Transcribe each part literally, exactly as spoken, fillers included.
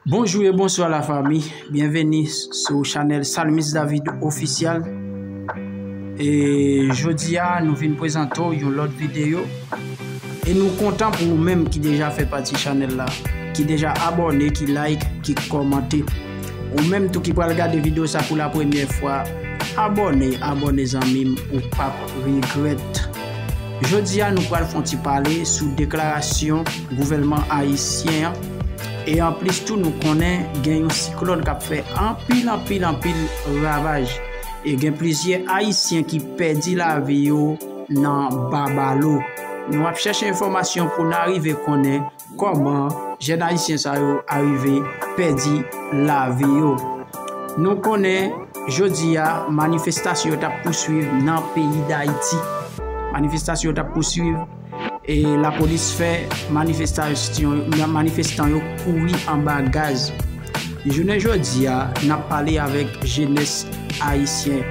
Bonjou e bonswa la fami, byenveni sou chanèl Salmis David Official. E jodi a nou vin prezante w yon lòt videyo. E nou kontan pou ou menm ki deja fè pati chanèl la, ki deja abòne, ki like, ki kòmante. Ou menm tou ki pral gade videyo sa pou la premyè fwa, abòne, abòne zanmi m, ou p ap regrèt. Jodi a nou pral fè yon ti pale sou deklarasyon gouvènman ayisyen an. E anplis tou nou konnen gen yon siklòn k ap fè anpil, anpil, anpil ravaj. E gen plizyè ayisyen ki pèdi lavi yo nan Babalo. Nou ap chèche enfòmasyon pou n arive konnen kòman jèn ayisyen sa yo arive pèdi lavi yo. Nou konnen jodi a manifestasyon yo t ap pouswiv nan peyi Dayiti. Manifestasyon yo t ap pouswiv e lapolis fè manifestasyon, manifestan yo kouri anba gaz. Jounen jodi a, n ap pale avèk jenès ayisyen.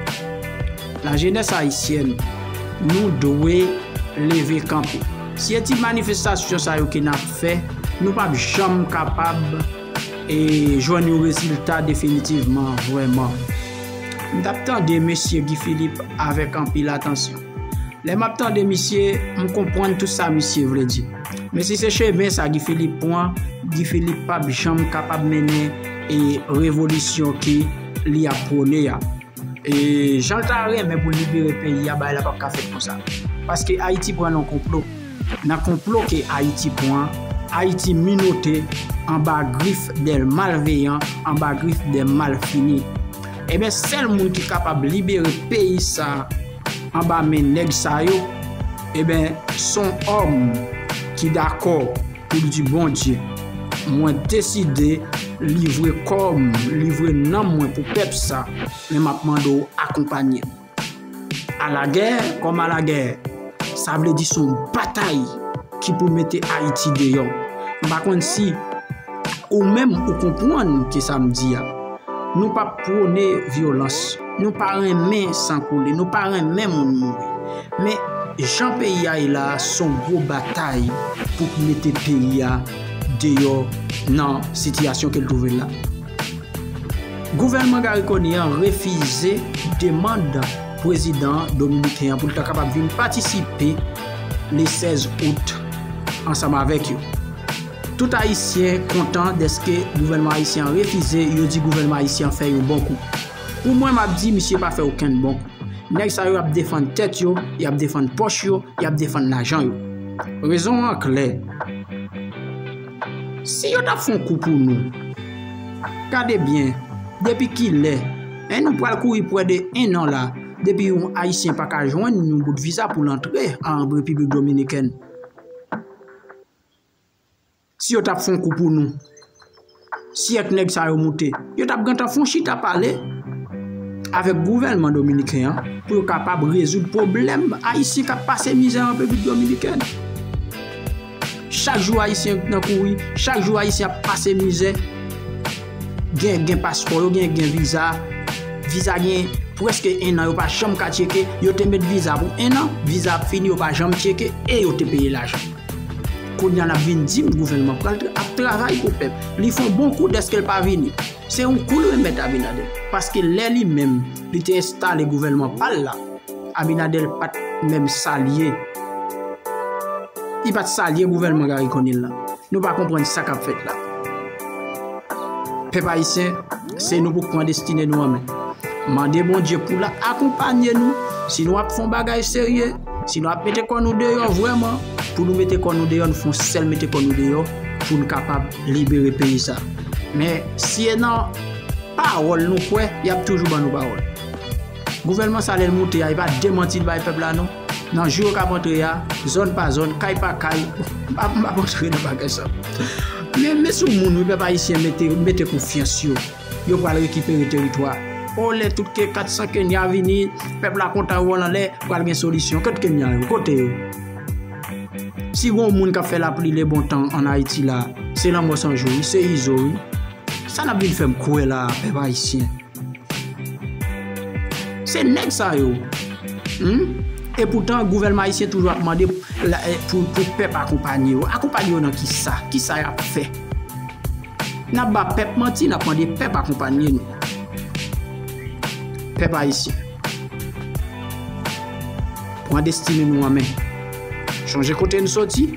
La jeunesse haïtienne, nou dwe leve kanpe. Si e ti manifestasyon sa yo ke n ap fè, nou p ap janm kapab e jwenn yon rezilta definitivman, vrèman. M t ap tande mesye Guy Philippe avèk anpil atansyon. Lè m ap tande misye, m konprann tout sa misye vle di. Men si se chemen sa Guy Philippe pran, Guy Philippe p ap janm kapab mennen e revolisyon ke li ap pwone a. E jan l ta renmen pou l libere peyi a, bagay la p ap ka fèt konsa. Paske Ayiti pran nan konplo. Nan konplo ke Ayiti pran, Ayiti minote anba grif dè malveyan, anba grif dè malfini. Ebyen, sèl moun ki kapab libere peyi sa anba men nèg sa yo, ebyen, s on òm ki dakò pou l di, Bondye, mwen deside livre kò m, livre nanm mwen pou pèp sa, men m ap mande w akonpanye m. Alagè kòm alagè, sa vle di s on batay ki pou mete Ayiti deyò. M pa konn si ou menm ou konprann ke sa m di a. Nou p ap pwone vyolans. Nou pa renmen san koule. Nou pa renmen moun mouri. Men jan peyi a ye la a, s on gwo batay pou mete peyi a deyò nan sitiyasyon ke l twouve l la. Gouvènman Garry Conille an refize demann prezidan dominiken an pou l ta kapab vin patisipe le sèz out ansanm avèk yo. Tout Ayisyen kontan dèske gouvènman ayisyen an refize, yo di gouvènman ayisyen an fè yon bon kou. Pou mwen, m ap di, misye pa fè okenn bon kou. Nèg sa yo ap defann tèt yo, y ap defann pòch yo, y ap defann lajan yo. Rezon an klè. Si yo t ap fè yon kou pou nou, gade byen, depi kilè, en, nou pral kouri prè de en an la, depi yon Ayisyen pa ka jwenn yon bout viza pou l antre an Repiblik Dominikèn. Si yo t ap fè yon kou pou nou, si èk nèg sa yo moute, yo t ap gentan fè yon chita pale avèk gouvènman dominiken an pou yo kapab rezoud pwoblèm Ayisyen k ap pase mizè an Repiblik Dominikèn. Chak jou Ayisyen nan kouri, chak jou Ayisyen ap pase mizè. Gen, gen paspò yo, gen, gen viza. Viza gen prèske en an, yo pa janm ka tcheke. Yo te met viza pou en an, viza ap fini, yo pa janm tcheke e yo te peye lajan. Kounye a n ap vin di m gouvènman pral tra-, ap travay pou pèp. Li fè yon bon kou dèske l pa vini. Se yon kou l remèt Abinader. Paske lè li menm, li te enstale gouvènman pa l la, Abinader pa t menm salye. Li pa t salye gouvènman Garry Conille la. Nou pa konprann sa k ap fèt la. Pèp ayisyen, se nou pou k pran destine nou an men. Mande Bondye pou l akonpanye nou. Si nou ap fè yon bagay serye, si nou ap mete kò nou deyò vrèman, pou nou mete kò nou deyò, nou fè yon sèl mete kò nou deyò pou n kapab libere peyi sa. Men, si e nan pawòl nou kwè, y ap toujou ban nou pawòl. Gouvènman sa lè l moute a, e pa demanti l bay pèp la non. Nan jou yo k ap antre a, zòn pa zòn, kay pa kay, m pa, m pa antre nan bagay sa. Men, men sou moun wi, pèp ayisyen mete, mete konfyans yo. Yo pral rekipere teritwa. O, lè tout ke kat san Kenya vini, pèp la kontan yo anlè, pral gen solisyon. Kot Kenya yo? Kote yo? Si gon moun k ap fè lapli le bon tan ann Ayiti la, se Lanmò San Jou wi, se Izo wi. Sa n ap vin fè m kwè la, pèp ayisyen? Se nèg sa yo. Hmm? E poutan, gouvènman ayisyen toujou ap mande la, eh, pou, pou pèp akonpanye yo. Akonpanye yo nan kisa? Kisa y ap fè? N ap ba pèp manti, n ap mande pèp akonpanye nou. Pèp ayisyen, pran destine nou an men. Chonje kote n soti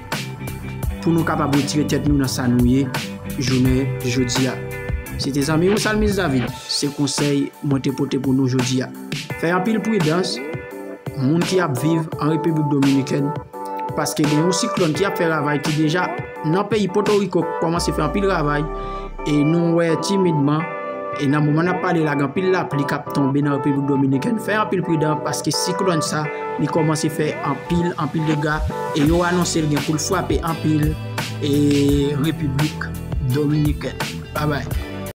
pou nou kapab retire tèt nou nan sa nou ye jounen jodi a. Se te zanmi ou Salmis David. Se konsèy mwen te pote pou nou jodi a. Fè anpil pridans, moun ki ap viv an Repiblik Dominikèn, paske gen yon siklòn ki ap fè ravaj, ki deja nan peyi Pòtoriko kòmanse fè anpil ravaj, e nou wè timidman, e nan moman n ap pale la, gen anpil lapli k ap tonbe nan Repiblik Dominikèn. Fè anpil pridan, paske siklòn sa, li kòmanse fè anpil, anpil dega, e yo anonse l gen pou l frape anpil e Repiblik Dominikèn. Babay.